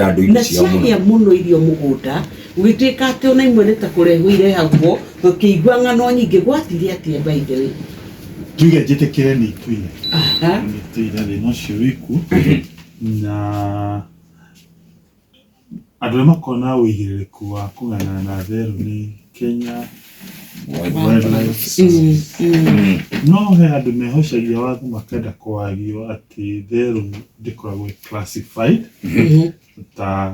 Andũ indo Na ciao mũno. Ciagĩa mũno irio mũgũnda, gũgĩtuĩka atĩ ona imwe nĩ ta kũrehwo irehagwo, tũkĩigua ng'ano nyingĩ. Gwatire atĩa, by the way? Tuge njĩtĩkĩre nĩ ituire. Nĩ ituire thĩna ũcio wĩkuo, na andũ arĩa makoragwo na ũigĩrĩrĩku wa kũng'ang'ana na therũ nĩ Kenya Wildlife Service. No he andũ mehocagia watho makenda kwagio atĩ therũ ndĩkoragwo ĩ classified ta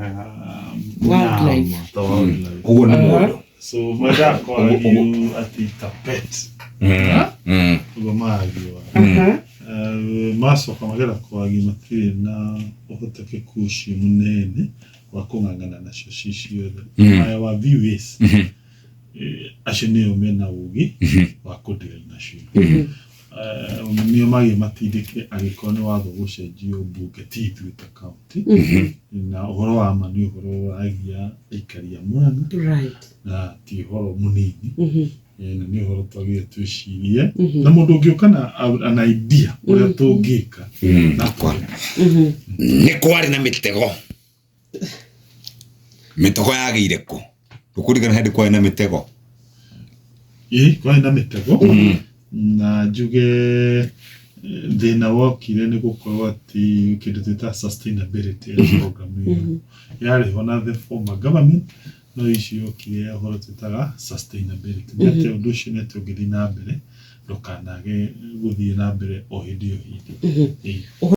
Wildlife. nyama, ta wildlife. Ũguo nĩ mũndũ. So mendaga kwagio atĩ ta pet. Ũguo maragio. Macoka magera kwagio matirĩ na ũhotekeku ũcio mũnene wa kũng'ang'ana nacio ci ciothe. My our view is acio nĩo mena ũgĩ wa kũdeal nacio. Nĩo magĩ matindĩke angĩkorwo nĩ watho gũcenjio mbunge, ti ithuĩ ta county. Na ũhoro wa ma nĩ ũhoro ũragia aikari a Murang'a na ti ũhoro mũnini. Na nĩ ũhoro twagĩrĩire twĩcirie na mũndũ ũngĩũka na an idea ũrĩa tũngĩka na Nĩ kwarĩ na mĩtego. Mĩtego yagĩire kũ? Ndũkũririkana hĩndĩ kwarĩ na mĩtego? Ĩĩ, kwarĩ na mĩtego, na njuge thĩna wokire nĩ gũkorwo atĩ kĩndũ twĩtaga sustainability ya program ĩyo yarĩ ho na the former government, no icio yokire ya ũhoro twĩtaga sustainability nĩ atĩ ũndũ ũcio nĩ atĩ ũngĩthiĩ na mbere ndũkanage gũthiĩ na mbere o hĩndĩ o hĩndĩ. Ĩĩ.